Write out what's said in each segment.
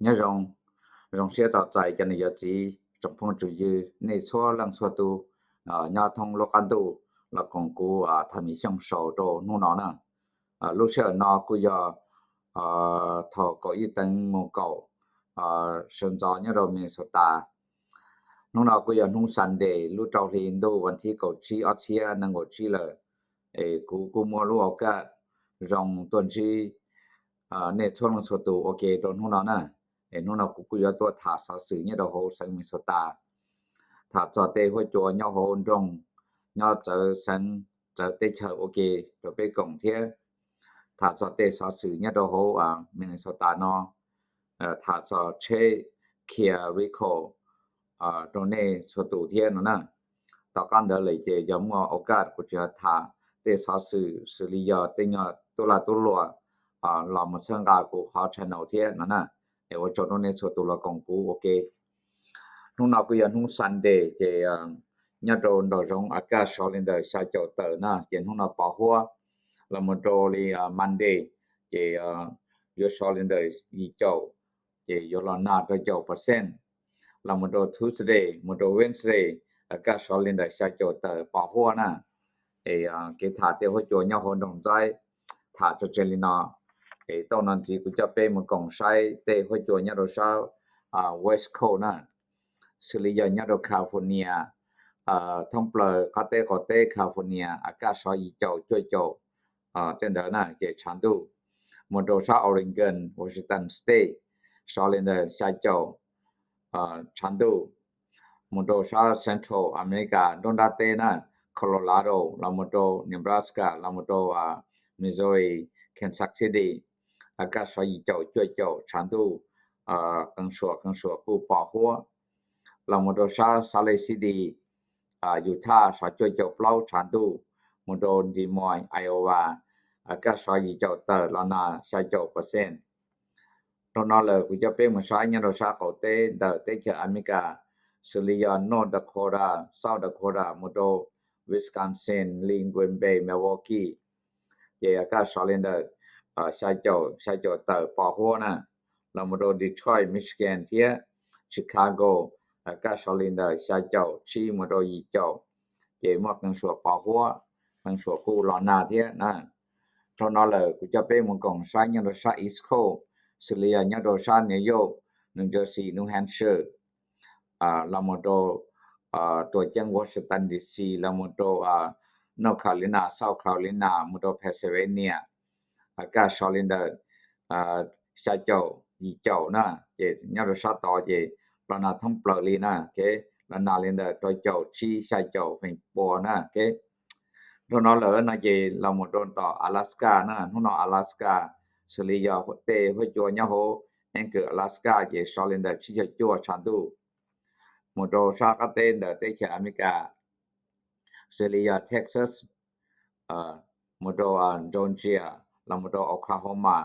Nyob zoo, zoo siab tau txais cov niam cov txiv tsoom phooj tsoom ywg nej txhua leej txhua tus nyob thoob lub qab ntuj los koom kuv Thaj Mim Xyooj sau rau hnub no na. Lub sij hawm no kuj yog thaum kaum ib teev mus kaum sawv ntxov nyob rau Minnesota. Hnub no kuj yog hnub Sunday lub rau hli ntuj vas thib kaum tsib ob txhiab nees nkaum tsib lawm. Es kuv kuj muaj lub au kaj zoo tuaj ntsib nej txhua leej txhua tus ua ke rau hnub no na. Es hnub no kuv kuj yuav tuaj tham xov xwm nyob rau hauv xeev Minnesota, tham txog tej huab cua nyob hauv nroog, nyob txawv xeev txawv teb chaws ua ke rau peb koom thiab. Tham txog tej xov xwm nyob rau hauv Minnesota no, tham txog tsheb Kia Recall rau nej txhua tus thiab no na. Tom qab ntawd lawm ces yog muaj au kaj kuv tseem tham tej xov xwm xws li yog tej nyuag tub lag tub luam los mus txhawb nqa kuv qhov channel thiab no na. Es ua tsaug rau nej txhua tus los koom kuv ua ke. Hnub no kuj yog hnub Sunday ces nyob rau nraum zoov a kaj sov li ntawm xya caum tawm na, ces hnub no pos huab. Los mus rau li Monday ces yuav sov li ntawm yim caum, ces yuav los nag rau caum percent. Los mus rau Tuesday mus rau Wednesday a kaj sov li ntawm xya caum tawm pos huab na. Es kev tham tej huab cua nyob hauv nroog Ntxaib tham tso tseg li no. Es tau no ntxiv kuv coj peb mus koom saib tej huab cua nyob rau sab West Coast na, xws li yog nyob rau California, thoob plaws qab teb qaum teb California a kaj sov yim caum cuaj caum tej ntawd na ces tshav ntuj. Mus rau sab Oregon, Washington State sov li ntawm xya caum tshav ntuj. Mus rau sab Central America nruab nrab teb na, Colorado los mus rau Nebraska los mus rau Missouri, Kansas City a kaj sov yim caum cuaj caum tshav ntuj, qee suam qee suam kuj pos huab. Los mus rau sab Salt Lake City, Utah sov cuaj caum plaub tshav ntuj, mus rau Des Moines, Iowa a kaj sov yim caum tawm los nag xya caum percent. Dhau no lawm kuv coj peb mus saib nyob rau sab qaum teb ntawm teb chaws Amelikas, xws li yog North Dakota, South Dakota mus rau Wisconsin li Green Bay, Milwaukee ces a kaj sov li ntawm xya caum, xya caum tawm pos huab na. Los mus rau Detroit, Michigan thiab Chicago a kaj sov li ntawm xya caum tsib mus rau yim caum, ces muaj qee suam pos huab, qee suam kuj los nag thiab na. Dhau no lawm kuv coj peb mus koom saib nyob rau sab East Coast, xws li yog nyob rau sab New York, New Jersey, New Hampshire los mus rau tuam ceeb Washington D C los mus rau North Carolina, South Carolina mus rau Pennsylvania a kaj sov li ntawm xya caum yim caum na. Ces nyob rau sab tod ces los nag thoob plaws li na, los nag li ntawm rau caum tsib xya caum feem pua na. Dhau no lawm no ces los mus rau tom Alaska na, hnub no Alaska xws li yog tej huab cua nyob hauv Anchorage, Alaska ces sov li ntawm tsib caug cuaj tshav ntuj. Mus rau sab qab teb ntawm teb chaws Amelikas, xws li yog Texas, mus rau Georgia los mus rau Oklahoma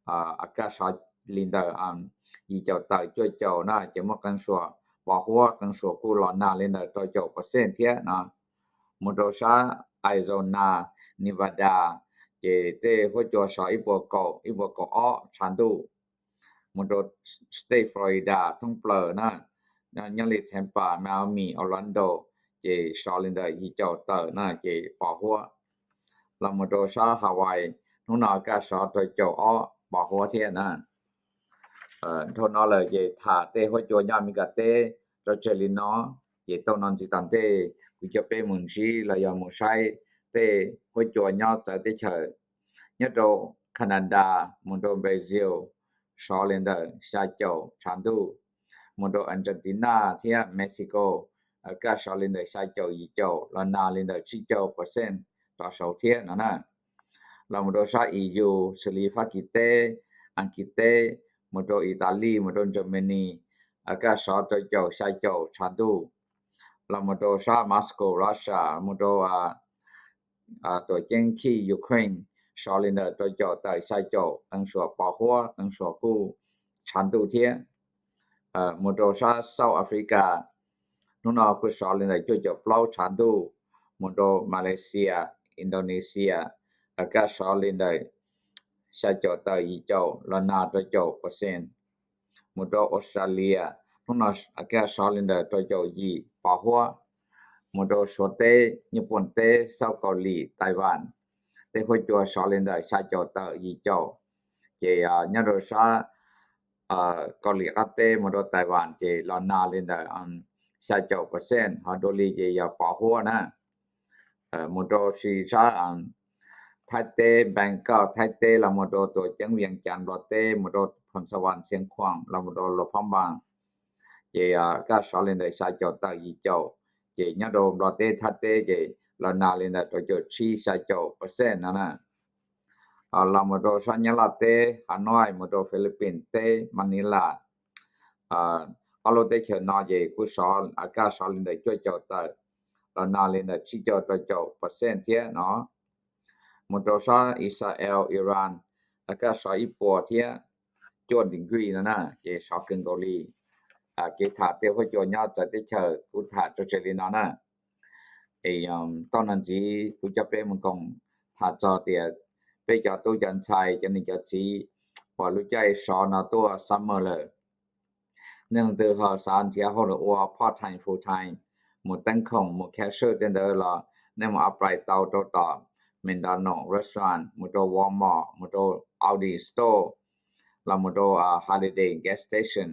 a kaj sov li ntawm yim caum tawm cuaj caum na, ces muaj qee suam pos huab, qee suam kuj los nag li ntawm rau caum percent thiab no. Mus rau sab Arizona, Nevada ces tej huab cua sov ib puas kaum, ib puas kaum ob tshav ntuj. Mus rau state Florida thoob plaws na, nyob li Tampa, Miami, Orlando ces sov li ntawm yim caum tawm na ces pos huab. Los mus rau sab Hawaii hnub no kaj sov rau caum ob pos huab thiab na. Dhau no lawm ces tham tej huab cua nyob Amelikas teb rau tseg li no, ces tau no ntxiv tom ntej kuv coj peb mus ntsib los yog mus saib tej huab cua nyob txawv teb chaws. Nyob rau Canada mus rau Brazil sov li ntawm xya caum tshav ntuj, mus rau Argentina thiab Mexico kaj sov li ntawm xya caum yim caum los nag li ntawm tsib caug percent rov saud thiab no na. Los mus rau sab E U xws li Fab Kis teb, Askiv teb, mus rau Italy, mus rau Germany kaj sov rau caum xya caum tshav ntuj. Los mus rau sab Moscow, Russia, mus rau tuam ceeb Kyiv, Ukraine sov li ntawm rau caum tawm xya caum, qee suam pos huab, qee suam kuj tshav ntuj thiab. Mus rau sab South Africa hnub no kuj sov li ntawm cuaj caum plaub tshav ntuj. Mus rau Malaysia, Indonesia kaj sov li ntawm xya caum tawm yim caum los nag rau caum percent. mus rau Australia, hnub no kaj sov li ntawm rau caum yim pov huab, mus rau Suav teb, Nyij Pooj teb, South Korea, Taiwan, tej huab cua sov li ntawm xya caum tawm yim caum. Ces nyob rau sab Kaus Lim qab teb mus rau Taiwan ces los nag li ntawm xya caum percent, ho dua li ces yog pov huab na. Mus rau si sab Thaib teb, Bangkok Thaib teb los mus rau Tuam Ceeb Vias Cas Nplog teb, mus rau Phoos Xa Vas Xiav Khuam los mus rau Luas Phab Npas, ces kaj sov li ntawm xya caum tawm yim caum. Ces nyob rau Nplog teb, Thaib teb ces los nag li ntawm rau caum tsib xya caum percent no na. Los mus rau sab Nyab Laj teb, Hanoi mus rau Philippines teb, Manila, ob lub teb chaws no ces kuj sov, kaj sov li ntawm cuaj caum tawm, los nag li ntawm tsib caug rau caum percent thiab no. Mus rau sab Israel, Iran, kaj sov ib puas thiab cuaj degree no na, ces sov kawg nkaus li. Kev tham tej huab cua nyob txawv teb chaws kuv tham tso tseg li no na. Toj no ntxiv kuv coj peb mus koom tham txog tias peb cov tub cov ntxhais cov niam cov txiv uas lub caij sov no tuaj summer lawm, nej leej twg ho xav nrhiav hauj lwm ua part time, full time, mus teeb khoom, mus cashier tej ntawd los nej mus apply tau rau tom McDonald restaurant, mus rau Walmart, mus rau Aldi store, los mus rau Holiday gas station,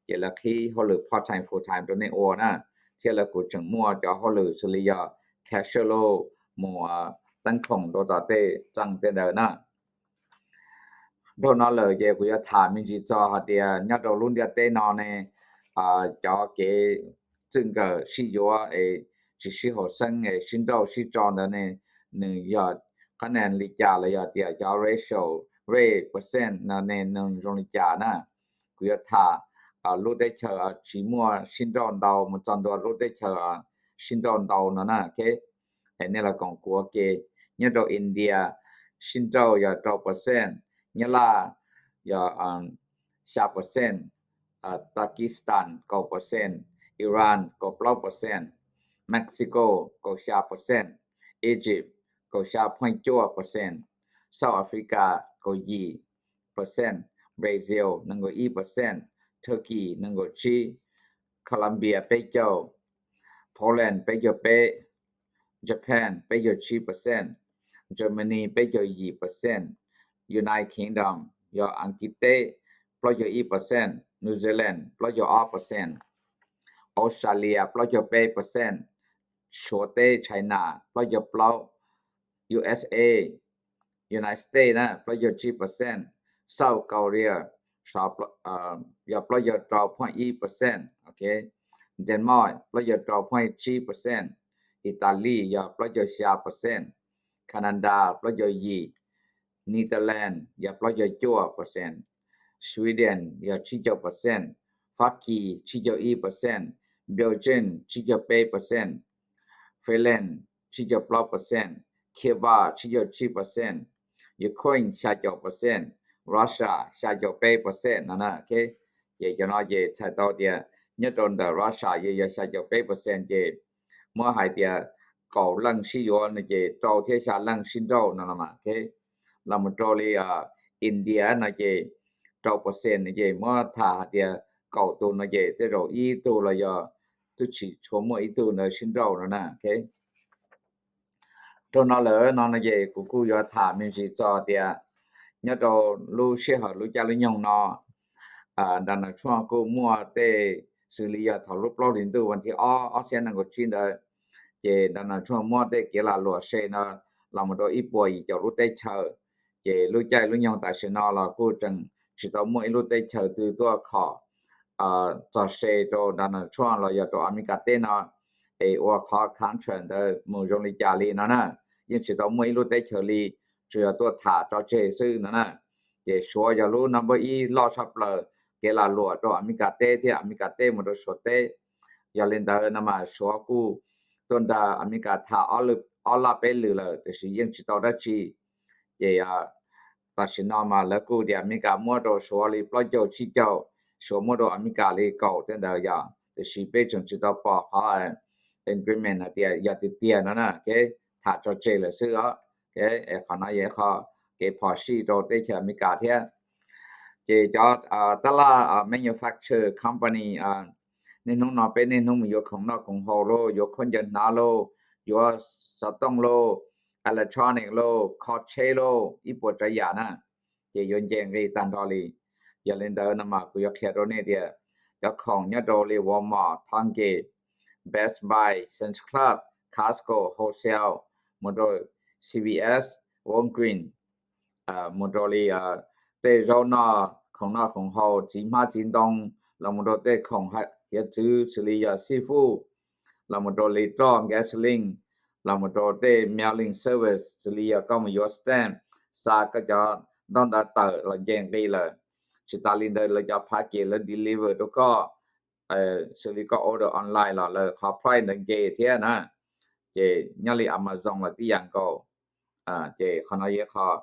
ces lawv qhib hauj lwm part time, full time rau nej ua na. Thiab lawv kuj tseem muaj cov hauj lwm xws li yog cashier lauj, mus teeb khoom rau tom tej txeej tej ntawd na. Dhau no lawm ces kuv yuav tham me ntsis txog hais tias nyob rau lub ntiaj teb no ne, cov kev txwj nkawm sib yuav es tsis sib haum xeeb es sib nrauj sib tso ntawd ne, nws yog qhab nis li cas los yog tias cov racial, race percent no ne nws zoo li cas na. Kuv yuav tham lub teb chaws tsis muaj sib nrauj ntau mus txog ntua lub teb chaws sib nrauj ntau no na. Es nej los koom kuv ua ke, nyob rau India sib nrauj yog rau percent, Nyab Laj yog xya percent, Pakistan kaum percent, Iran kaum plaub percent, Mexico kaum xya percent, Egypt kaum xya point cuaj percent, South Africa kaum yim percent, Brazil nees nkaum ib percent, Turkey nees nkaum tsib, Colombia peb caug, Poland peb caug peb, Japan peb caug tsib percent, Germany peb caug yim percent, United Kingdom yog Askiv teb plaub caug ib percent, New Zealand plaub caug ob percent, Australia plaub caug peb percent, Suav teb China plaub caug plaub, U S A, United States na plaub caug tsib percent, South Korea yog plaub caug rau point ib percent, Denmark plaub caug rau point tsib percent, Italy yog plaub caug xya percent, Canada plaub caug yim, Netherlands yog plaub caug cuaj percent, Sweden yog tsib caug percent, Fab Kis tsib caug ib percent, Belgium tsib caug peb percent, Finland tsib caug plaub percent, Cuba tsib caug tsib percent, Ukraine xya caum percent, Russia xya caum peb percent no na. Ces cov no ces txhais tau tias nyob rau ntawm Russia yog xya caum peb percent ces muab hais tias kaum leej sib yuav no ces rau thiab xya leej sib nrauj no no mas. Los mus rau li India no ces rau percent no ces muab tham hais tias kaum tus no ces tej zaum ib tug los yog twb tsis tshua muaj ib tug ntawd sib nrauj no na. Rau no lawm no no ces kuv kuj yuav tham me ntsis txog tias nyob rau lub sij hawm lub caij lub nyoog no, Donald Trump kuj muaj tej, xws li yog thaum lub plaub hlis ntuj vas thib ob ob txhiab nees nkaum tsib ntawd, ces Donald Trump muab tej kev lam luam se no los mus rau ib puas yim caum lub teb chaws. Ces lub caij lub nyoog tam sim no los kuj tseem tsis tau muaj ib lub teb chaws twg tuaj khom txog se rau Donald Trump los yog rau Amelikas teb no es ua qhov contract ntawd mus zoo li cas li no na. Yeej tsis tau muaj ib lub teb chaws li, tsuas yog tuaj tham tso tseg xwb no na. Ces Suav yog lub number ib loj tshaj plaws kev lam luam rau Amelikas teb thiab Amelikas teb mus rau Suav teb. Yog li ntawd no mas Suav kuj tuaj nrog Amelikas tham ob laj peb lwm lawm tiam sis yeej tsis tau dab tsi. Ces tam sim no mas lawv kuj tias Amelikas muab rau Suav li plaub caug tsib caug, Suav muab rau Amelikas li kaum tej ntawd yog, tiam sis peb tseem tsis tau pom qhov agreement hais tias yog tiag tiag no na. Kev tham tso tseg lawm xwb os. Qhov no yog qhov kev phom sij rau teb chaws Amelikas thiab. Ces cov tab laj manufacture company, niaj hnub no peb niaj hnub mus yuav khoom noj khoom haus lauj, yuav khaub ncaws hnav lauj, yuav xov tooj lauj, electronic lauj, kho tsheb lauj, ib puas tsav yam na, ces yuav nce nqi tag nrho li. Yog li ntawd no mas kuv yuav qhia rau nej tias cov khoom nyob rau li Walmart, Target, Best Buy, Sam's Club, Costco, wholesale, mus rau C V S, Walgreens, mus rau li tej zaub noj, khoom noj khoom haus, txiv hmab txiv ntoo, los mus rau tej khoom hiav txwv xws li yog seafood, los mus rau li roj gasoline, los mus rau tej mailing service xws li yog koj mus yuav stamp, xa koj cov ntaub ntawv tawm los nce nqi lawm. Tsis tas li ntawd lawv cov package lawv deliver rau koj, xws li koj order online los lawv qhov price ntawd nce thiab na. Ces nyob li Amazon los tib yam nkaus. Ces qhov no yog qhov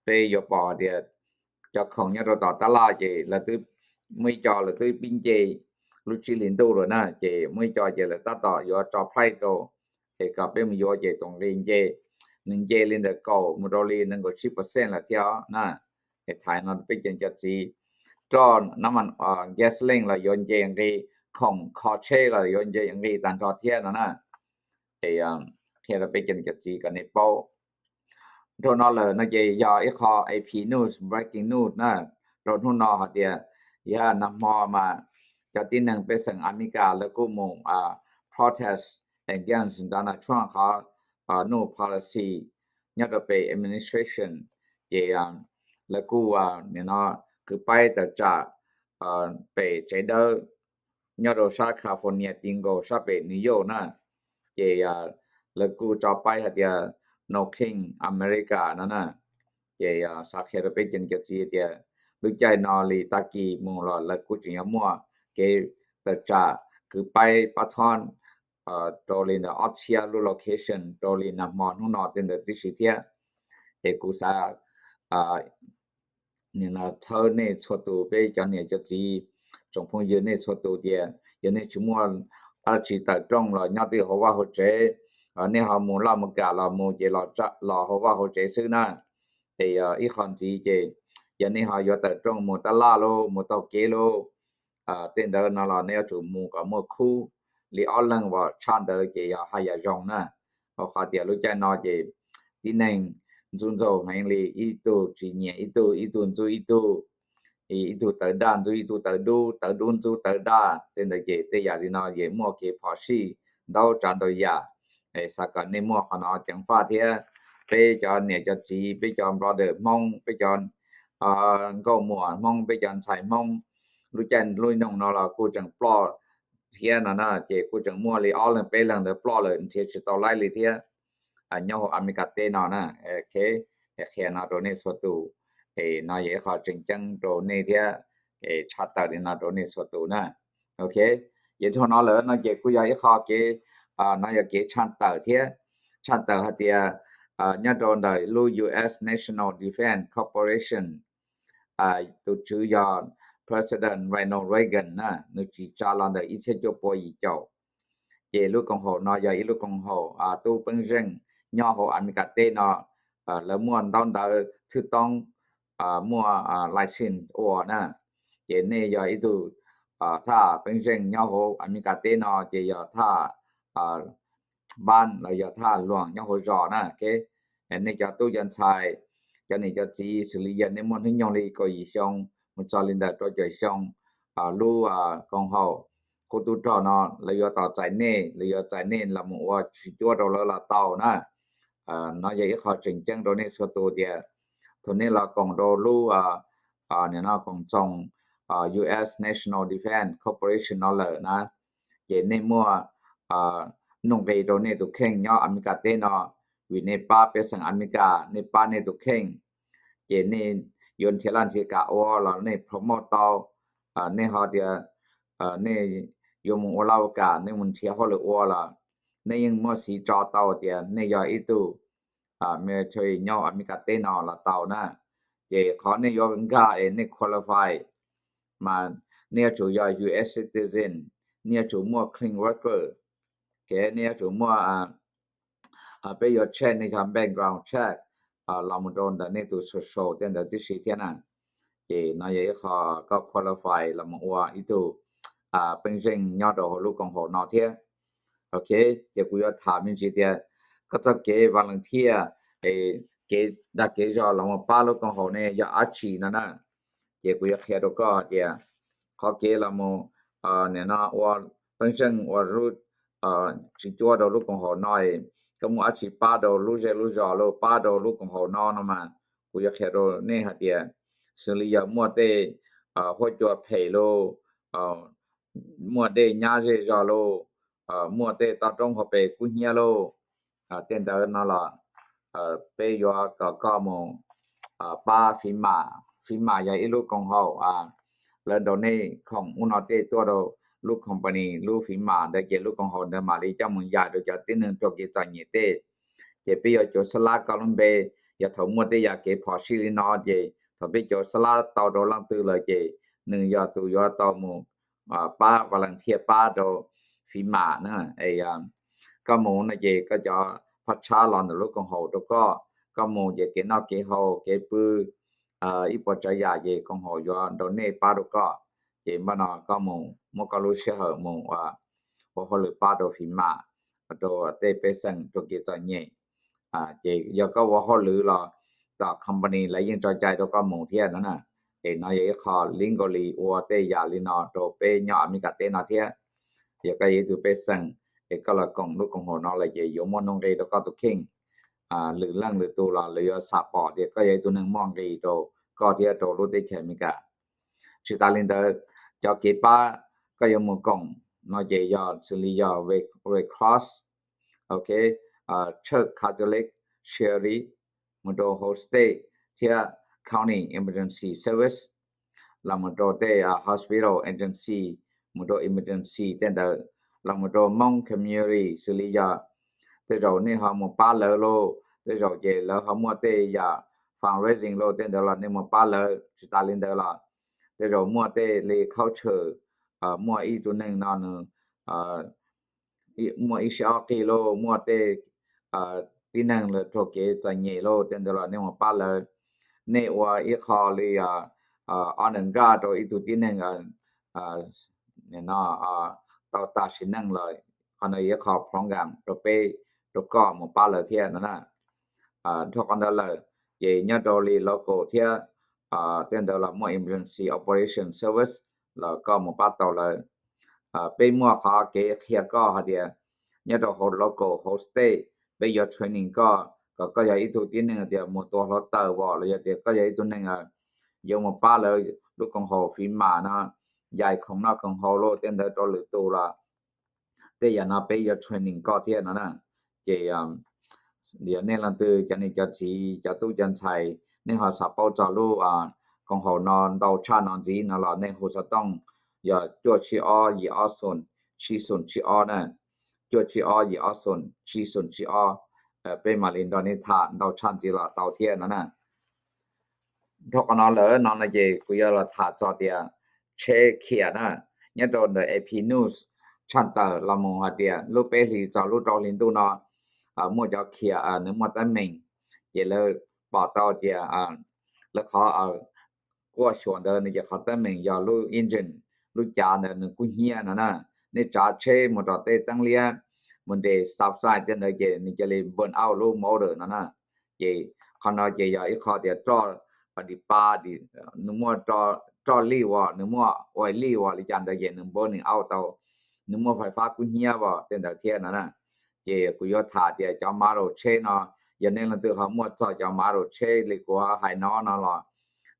peb yuav pom tias cov khoom nyob rau tom tab laj ces lawv twb, muaj ib co lawv twb pib nce lub tsib hlis ntuj lawm na, ces muaj ib co ces lawv tab tom yuav tso price rau, es kom peb mus yuav ces tus nqi nce, nws nce li ntawm kaum mus rau li nees nkaum tsib percent lawm thiab na. Es thaiv no peb cov niam cov txiv, roj nab mas gasoline los yuav nce nqi, khoom kho tsheb los yuav nce nqi tag nrho thiab no na. Es qhia rau peb cov niam cov txiv kom nej paub. Dhau no lawm no ces yog ib qho A P news, breaking news na, rau hnub no hais tias yog nag hmo mas cov tib neeg pej xeem Amelikas lawv kuj mus protest against Donald Trump qhov new policy nyob rau pem administration, ces lawv kuj nim no kwv paib tawm tsam pem tsev dawb nyob rau sab California ti nkaus sab pem New York na, ces lawv kuj tso paib hais tias No King America no na. Ces xav qhia rau peb cov niam cov txiv tias lub caij no li tag kis mus los lawv kuj tseem yuav muaj kev tawm tsam kwv paib pab thob rau li ntawm ob txhiab lub location rau li nag hmo hnub no tej ntawd tib si thiab. Es kuv xav nim no txhawb nej txhua tus, peb cov niam cov txiv, tsoom phooj ywg nej txhua tus tias yog nej tsis muaj dab tsi tawm rooj los nyob twj hauv vaj hauv tsev, nej ho mus laj mus kam los mus ces los hauv vaj hauv tsev xwb na. Es ib qho ntxiv ces yog nej ho yuav tawm rooj mus tab laj lauj, mus taug kev lauj, tej ntawd no los nej yuav tsum mus kom muaj khub li ob leeg uas tshaj ntawd ces yog haj yam zoo na. Rau qhov tias lub caij no ces tib neeg ntxub ntxaug heev li, ib tug tsis nyiam ib tug, ib tug ntxub ib tug, ib tug tawv daj ntxub ib tug tawv dub, tawv dub ntxub tawv daj, tej ntawd ces tej yam li no ces muaj kev phom sij ntau tsav ntau yam. Xav kom nej muaj qhov no ceev faj thiab. Peb cov niam cov txiv, peb cov brother Hmoob, peb cov nkauj muam Hmoob, peb cov ntxhais Hmoob, lub caij lub nyoog no los kuj tseem ploj thiab no na, ces kuj tseem muaj li ob leeg peb leeg ntawd ploj lawm nrhiav tsis tau laib li thiab. Nyob hauv Amelikas teb no na, qhia no rau nej txhua tus, es no yog ib qho tseem ceeb rau nej thiab, es tshaj tawm li no rau nej txhua tus na. Ok, ces dhau no lawm no ces kuj yog ib qho kev, no yog kev tshaj tawm thiab. Tshaj tawm hais tias nyob rau ntawm lub U S National Defense Corporation, tus tswv yog President Ronald Reagan na, nws tsim tsa los ntawm ib txhiab cuaj pua yim caum. Ces lub koom haum no yog ib lub koom haum tub peeb zeej nyob hauv Amelikas teb no, lawv muaj ntaub ntawv txhwb toob, muaj license ua na. Ces nej yog ib tug thaj peeb zeej nyob hauv Amelikas teb no ces yog thaj npab los yog thaj luam nyob hauv zos na. Nej cov tub cov ntxhais, cov niam cov txiv, xws li yog nej muaj hnub nyoog li kaum yim xyoo mus txog li ntawm rau caum xyoo, lub koom haum qub tub rog no lawv yuav tos txais nej, lawv yuav txais nej los mus ua tswv cuab rau lawv los tau na. No yog ib qho tseem ceeb rau nej txhua tus tias thaum nej los koom rau lub, nim no koom txoos U S National Defense Corporation no lawm na, ces nej muaj nuj nqis rau nej tus kheej nyob Amelikas teb no, vim nej pab pej xeem Amelikas, nej pab nej tus kheej, ces nej yuav nrhiav laj nrhiav kam ua los nej promote tau, nej ho tias nej yuav mus ua laj ua kam, nej mus nrhiav hauj lwm ua los nej yeej muaj xiv tso tau tias nej yog ib tug military nyob Amelikas teb no los tau na. Ces qhov nej yuav nkag es nej qualify mas nej yuav tsum yog U S citizen, nej yuav tsum muaj clean record, ces nej yuav tsum muaj, peb yuav check nej cov background check los mus rau ntawm nej tus social tej ntawd tib si thiab na. Ces no yog ib qho koj qualify los mus ua ib tug pej xeem nyob rau hauv lub koom haum no thiab. Ok, ces kuv yuav tham me ntsis tias koj txoj kev volunteer, kev dag kev zog los mus pab lub koom haum ne yog dab tsi no na. Ces kuv yuav qhia rau koj hais tias qhov kev los mus nim no ua pej xeem ua lub tsis cuab rau lub koom haum no, koj muaj dab tsi pab rau lub zej lub zos los pab rau lub koom haum no no mas kuv yuav qhia rau nej hais tias xws li yog muaj tej huab cua phem los, muaj dej nyab zej zog los, muaj tej toj roob hauv pes kub hnyiab los, tej ntawd no los peb yuav kom koj mus pab FEMA. FEMA yog ib lub koom haum lawv donate khoom ub no tej tuaj rau lub company lub FEMA ntawd ces lub koom haum ntawd mam li coj mus yam rau cov tib neeg raug kev txom nyem tej. Ces peb yuav cuav xab lab koj lub npe, yog thaum muaj tej yam kev phom sij li no ces thaum peb cuav xab lab tau rau leej twg lawm ces nws yog tus yuav tau mus pab volunteer pab rau FEMA na. Koj mus no ces koj cov phab tshab los ntawm lub koom haum rau koj, koj mus ces kev noj kev haus kev pw ib puas tsav yam ces koom haum yuav donate pab rau koj. Ces npaj no koj mus muab koj lub sij hawm mus ua hauj lwm pab rau FEMA, rau tej pej xeem raug kev txom nyem. Ces yog koj ua hauj lwm los tom company lawv yeej tso cai rau koj mus thiab no na. Es no yog ib qho legally ua tej yam li no rau peb nyob Amelikas teb no thiab. Yog koj yog ib tug pej xeem es koj los koom lub koom haum no lawm ces yuav muaj nuj nqis rau koj tus kheej. Lwm leej lwm tus los lawv yuav xam pom tias koj yog ib tug neeg muaj nqis rau koj thiab rau lub teb chaws Amelikas. Tsis tas li ntawd, cov kev pab koj yuav mus koom no ces yog xws li yog Red Cross, ok, Church Catholic Charity, mus rau hauv state thiab county emergency service, los mus rau tej hospital agency, mus rau emergency tej ntawd, los mus rau Hmoob community xws li yog tej zaum nej ho mus pab lawv los tej zaum ces lawv ho muaj tej yam fundraising los tej ntawd los nej mus pab lawv. Tsis tas li ntawd los tej zaum muaj tej li culture, muaj ib tug neeg no nws muaj ib sab ob qig los muaj tej tib neeg lawv raug kev txom nyem los tej ntawd los nej mus pab lawv. Nej ua ib qho li ob nws nkaj rau ib tug tib neeg no tau tas sim neej lawm, qhov no yog ib qho program rau peb, rau koj mus pab lawv thiab no na. Dhau qhov ntawd lawm ces nyob rau li local thiab tej ntawd los muaj emergency operation service los koj mus pab tau lawv. Peb muaj qhov kev qhia koj hais tias nyob rau hauv local hauv state peb yuav training koj kom koj yog ib tug tib neeg tias mus tua hluav taws os los yog tias koj yog ib tug neeg yuav mus pab lawv lub koom haum FEMA no, yam khoom noj khoom haus los tej ntawd rau lwm tus los tej yam no peb yuav training koj thiab no na. Ces yog nej leej twg cov niam cov txiv cov tub cov ntxhais nej ho xav paub txog lub koom haum no ntau tshaj no ntxiv no los nej hu xov tooj yog cuaj tsib ob yim ob xoom tsib xoom tsib ob na, cuaj tsib ob yim ob xoom tsib xoom tsib ob, peb mam li nrog nej tham ntau tshaj ntxiv los tau thiab no na. Dhau qhov no lawm no no ces kuv yuav los tham txog tias tsheb khiav na, nyob rau ntawm A P News tshaj tawm los mus hais tias lub peb hlis txog lub rau hli ntuj no muaj cov khiav nws muaj teeb meem, ces lawv pom tau tias lawv qhov kuaj xyuas ntawd nws ces qhov teeb meem yog lub engine, lub cav ntawd nws kub hnyiab no na. Nej tsav tsheb mus rau tej teeb liab mus nres stop sign tej ntawd ces nws cia li burn out lub motor no na. Ces qhov no ces yog ib qho tias roj pa di pa, nws muaj roj lij as, nws muaj oil lij as li cas ntawd ces nws burn out tau, nws muaj fais fab kub hnyiab as tej ntawd thiab no na. Ces kuv yuav tham tias cov model tsheb no, yog nej leej twg ho muaj txog cov model tsheb li kuv hais no no los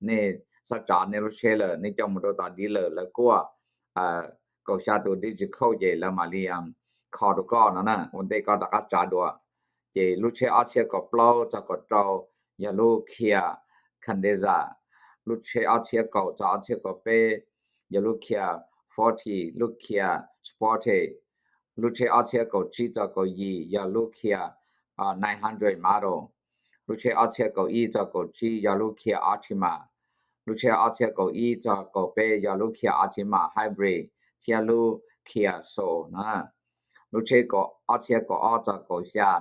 nej xav tsav nej lub tsheb lawm nej coj mus rau tom dealer lawv kuaj kaum xya tus digit code ces lawv mam li kho rau koj no na, ua ntej koj rov qab tsav dua. Ces lub tsheb ob txhiab kaum plaub txog kaum rau yog lub Kia Condesa, lub tsheb ob txhiab kaum txog ob txhiab kaum peb yog lub Kia Forte, lub Kia Sportage, lub tsheb ob txhiab kaum tsib txog kaum yim yog lub Kia nine hundred model, lub tsheb ob txhiab kaum ib txog kaum tsib yog lub Kia Optima, lub tsheb ob txhiab kaum ib txog kaum peb yog lub Kia Optima Hybrid thiab lub Kia Soul no. Lub tsheb ob txhiab kaum ob txog kaum xya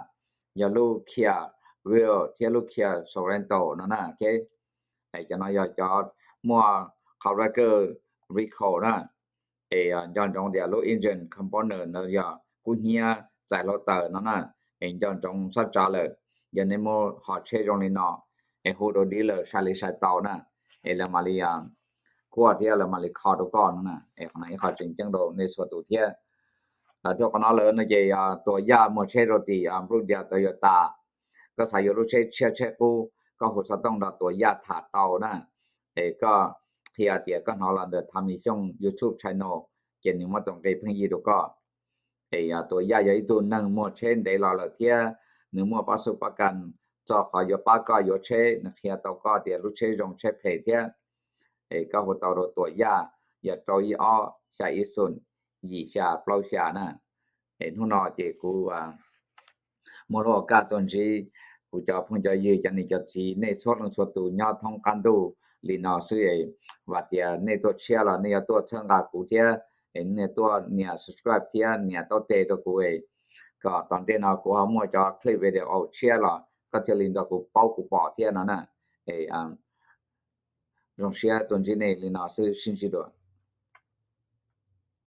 yog lub Kia Rio thiab lub Kia Sorento no na. Cov no yog cov muaj qhov record recall na, es nco ntsoov tias lub engine component no yog kub hnyiab txais hluav taws no na, es nco ntsoov txhob tsav lawm. Yog nej muaj hom tsheb zoo li no, es hu rau dealer sai li sai tau na, es lawv mam li kuaj thiab lawv mam li kho rau koj no na. Es qhov no ib qho tseem ceeb rau nej txhua tus thiab. Rau qhov no lawm no ces Tuam Yaj muag tsheb rau tim Brookdale Toyota. Koj xav yuav lub tsheb tshiab tsheb qub, koj hu xov tooj nrog Tuam Yaj tham tau na. Es koj qhia tias koj hnov los ntawm Tham Mis Xyooj YouTube channel, ces nws muab tus nqi pheej yig rau koj. Es Tuam Yaj yog ib tug neeg muag tsheb ntev los lawm thiab nws muaj pab xub pab kas txog qhov yuav pab koj yuav tsheb, nws qhia tau koj tias lub tsheb zoo tsheb phem thiab. Es koj hu tau rau Tuam Yaj, yog rau ib ob xya ib xoom yim xya plaub xya na. Es hnub no ces kuv muaj lub ua kaj tuaj ntsib kuv cov phooj cov ywg cov niam cov txiv nej txhua leej txhua tus nyob thoob qab ntuj li no xwb es vam tias nej tuaj tshiab los nej yuav tuaj txhawb nqa kuv thiab, es nej tuaj nias subscribe thiab nias taub tes rau kuv es kom tom ntej no kuv ho muaj cov clip video tshiab los koj thiaj li nrog kuv paub kuv pom thiab no na. Es zoo siab tuaj ntsib nej li no xwb, sib ntsib dua.